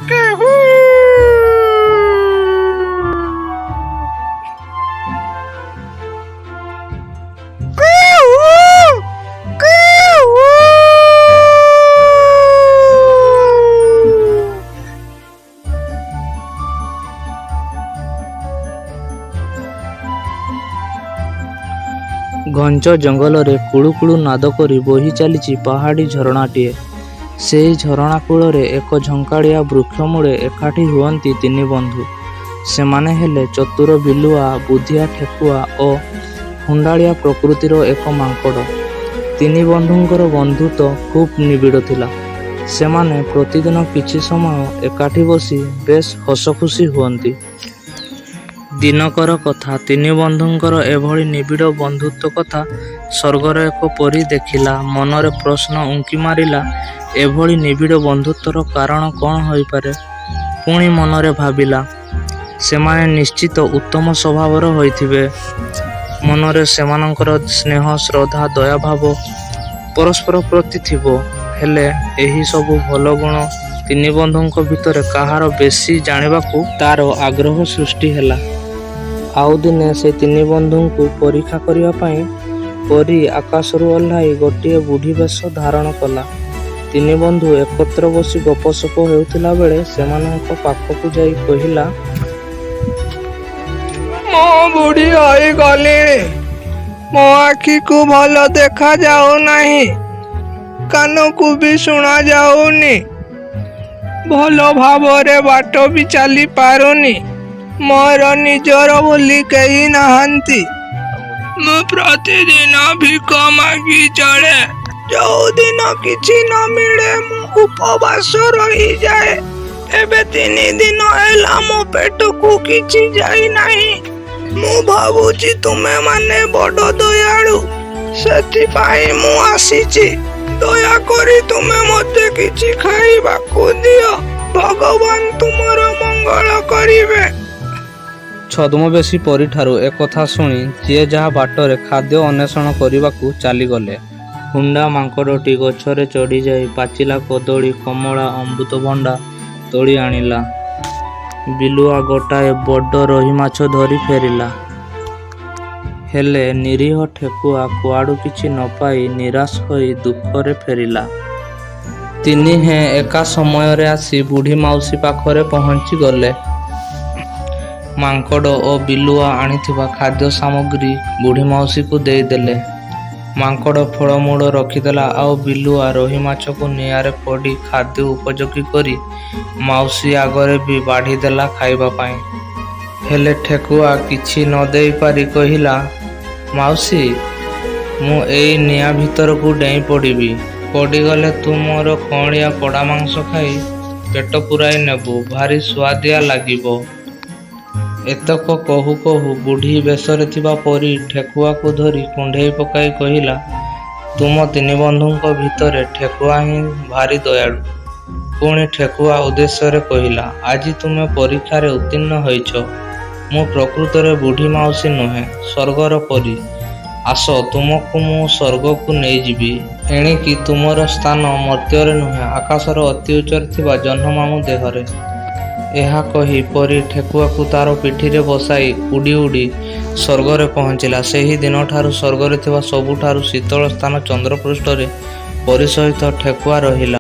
କେହୁ। କେହୁ, କେହୁ। ଘଞ୍ଚ ଜଙ୍ଗଲରେ କୁଳୁକୁଳୁ ନାଦ କରି ବୋହି ଚାଲିଛି ପାହାଡ଼ୀ ଝରଣାଟିଏ। ସେହି ଝରଣା କୂଳରେ ଏକ ଝଙ୍କାଳିଆ ବୃକ୍ଷମୂଳେ ଏକାଠି ହୁଅନ୍ତି ତିନି ବନ୍ଧୁ। ସେମାନେ ହେଲେ ଚତୁର ବିଲୁଆ, ବୁଦ୍ଧିଆ ଠେକୁଆ ଓ ହୁଣ୍ଡାଳିଆ ପ୍ରକୃତିର ଏକ ମାଙ୍କଡ଼। ତିନି ବନ୍ଧୁଙ୍କର ବନ୍ଧୁତ୍ୱ ଖୁବ୍ ନିବିଡ଼ ଥିଲା। ସେମାନେ ପ୍ରତିଦିନ କିଛି ସମୟ ଏକାଠି ବସି ବେଶ୍ ହସଖୁସି ହୁଅନ୍ତି। ଦିନକର କଥା। ତିନି ବନ୍ଧୁଙ୍କର ଏଭଳି ନିବିଡ଼ ବନ୍ଧୁତ୍ୱ କଥା ସ୍ୱର୍ଗର ଏକ ପରୀ ଦେଖିଲା। ମନରେ ପ୍ରଶ୍ନ ଉଙ୍କି ମାରିଲା, ଏଭଳି ନିବିଡ଼ ବନ୍ଧୁତ୍ୱର କାରଣ କ'ଣ ହୋଇପାରେ? ପୁଣି ମନରେ ଭାବିଲା, ସେମାନେ ନିଶ୍ଚିତ ଉତ୍ତମ ସ୍ୱଭାବର ହୋଇଥିବେ। ମନରେ ସେମାନଙ୍କର ସ୍ନେହ, ଶ୍ରଦ୍ଧା, ଦୟାଭାବ ପରସ୍ପର ପ୍ରତି ଥିବ। ହେଲେ ଏହି ସବୁ ଭଲ ଗୁଣ ତିନି ବନ୍ଧୁଙ୍କ ଭିତରେ କାହାର ବେଶୀ ଜାଣିବାକୁ ତା'ର ଆଗ୍ରହ ସୃଷ୍ଟି ହେଲା। ଆଉ ଦିନେ ସେ ତିନି ବନ୍ଧୁଙ୍କୁ ପରୀକ୍ଷା କରିବା ପାଇଁ ପରୀ ଆକାଶରୁ ଓହ୍ଲାଇ ଗୋଟିଏ ବୁଢ଼ୀ ବେଶ ଧାରଣ କଲା। ତିନି ବନ୍ଧୁ ଏକତ୍ର ବସି ଗପସପ ହେଉଥିଲା ବେଳେ ସେମାନଙ୍କ ପାଖକୁ ଯାଇ କହିଲା, ମୁଁ ବୁଢ଼ୀ ହୋଇଗଲିଣି। ମୋ ଆଖିକୁ ଭଲ ଦେଖାଯାଉ ନାହିଁ, କାନକୁ ବି ଶୁଣାଯାଉନି। ଭଲ ଭାବରେ ବାଟ ବି ଚାଲି ପାରୁନି। ମୋର ନିଜର ବୋଲି କେହି ନାହାନ୍ତି। ମୁଁ ପ୍ରତିଦିନ ଭିକ ମାଗି ଚଳେ। ଯୋଉଦିନ କିଛି ନ ମିଳେ, ମୁଁ ଉପବାସ ରହିଯାଏ। ଏବେ 3 ଦିନ ହେଲା ମୋ ପେଟକୁ କିଛି ଯାଇନାହିଁ। ମୁଁ ଭାବୁଛି ତୁମେମାନେ ବଡ଼ ଦୟାଳୁ, ସେଥିପାଇଁ ମୁଁ ଆସିଛି। ଦୟାକରି ତୁମେ ମୋତେ କିଛି ଖାଇବାକୁ ଦିଅ। ଭଗବାନ ତୁମର ମଙ୍ଗଳ କରିବେ। ଛଦ୍ମବେଶୀ ପରୀଠାରୁ ଏକଥା ଶୁଣି ଯିଏ ଯାହା ବାଟରେ ଖାଦ୍ୟ ଅନ୍ୱେଷଣ କରିବାକୁ ଚାଲିଗଲେ। ହୁଣ୍ଡା ମାଙ୍କଡ଼ଟି ଗଛରେ ଚଢ଼ିଯାଇ ପାଚିଲା କଦଳୀ, କମଳା, ଅମୃତଭଣ୍ଡା ତୋଳି ଆଣିଲା। ବିଲୁଆ ଗୋଟାଏ ବଡ଼ ରୋହିମାଛ ଧରି ଫେରିଲା। ହେଲେ ନିରୀହ ଠେକୁଆ କୁଆଡ଼ୁ କିଛି ନ ପାଇ ନିରାଶ ହୋଇ ଦୁଃଖରେ ଫେରିଲା। ତିନିହେଁ ଏକା ସମୟରେ ଆସି ବୁଢ଼ୀ ମାଉସୀ ପାଖରେ ପହଞ୍ଚିଗଲେ। ମାଙ୍କଡ଼ ଓ ବିଲୁଆ ଆଣିଥିବା ଖାଦ୍ୟ ସାମଗ୍ରୀ ବୁଢ଼ୀ ମାଉସୀକୁ ଦେଇଦେଲେ। ମାଙ୍କଡ଼ ଫଳମୂଳ ରଖିଦେଲା ଆଉ ବିଲୁଆ ରୋହିମାଛକୁ ନିଆଁରେ ପୋଡ଼ି ଖାଦ୍ୟ ଉପଯୋଗୀ କରି ମାଉସୀ ଆଗରେ ବି ବାଢ଼ିଦେଲା ଖାଇବା ପାଇଁ। ହେଲେ ଠେକୁଆ କିଛି ନ ଦେଇପାରି କହିଲା, "ମାଉସୀ, ମୁଁ ଏଇ ନିଆଁ ଭିତରକୁ ଡେଇଁ ପଡ଼ିବି। ପୋଡ଼ିଗଲେ ତୁ ମୋର କଅଁଳିଆ ପୋଡ଼ା ମାଂସ ଖାଇ ପେଟ ପୂରାଇ ନେବୁ, ଭାରି ସୁଆଦିଆ ଲାଗିବ।" ଏତକ କହୁ କହୁ ବୁଢ଼ୀ ବେଶରେ ଥିବା ପରୀ ଠେକୁଆକୁ ଧରି କୁଣ୍ଢେଇ ପକାଇ କହିଲା, "ତୁମ ତିନି ବନ୍ଧୁଙ୍କ ଭିତରେ ଠେକୁଆ ହିଁ ଭାରି ଦୟାଳୁ।" ପୁଣି ଠେକୁଆ ଉଦ୍ଦେଶ୍ୟରେ କହିଲା, "ଆଜି ତୁମେ ପରୀକ୍ଷାରେ ଉତ୍ତୀର୍ଣ୍ଣ ହୋଇଛ। ମୁଁ ପ୍ରକୃତରେ ବୁଢ଼ୀ ମାଉସୀ ନୁହେଁ, ସ୍ୱର୍ଗର ପରୀ। ଆସ, ତୁମକୁ ମୁଁ ସ୍ୱର୍ଗକୁ ନେଇଯିବି। ଏଣିକି ତୁମର ସ୍ଥାନ ମର୍ତ୍ତ୍ୟରେ ନୁହେଁ, ଆକାଶର ଅତି ଉଚ୍ଚରେ ଥିବା ଜହ୍ନମାମୁଁ ଦେହରେ।" ଏହା କହି ପରୀ ଠେକୁଆକୁ ତା'ର ପିଠିରେ ବସାଇ ଉଡ଼ି ଉଡ଼ି ସ୍ୱର୍ଗରେ ପହଞ୍ଚିଲା। ସେହି ଦିନଠାରୁ ସ୍ୱର୍ଗରେ ଥିବା ସବୁଠାରୁ ଶୀତଳ ସ୍ଥାନ ଚନ୍ଦ୍ରପୃଷ୍ଠରେ ପରୀ ସହିତ ଠେକୁଆ ରହିଲା।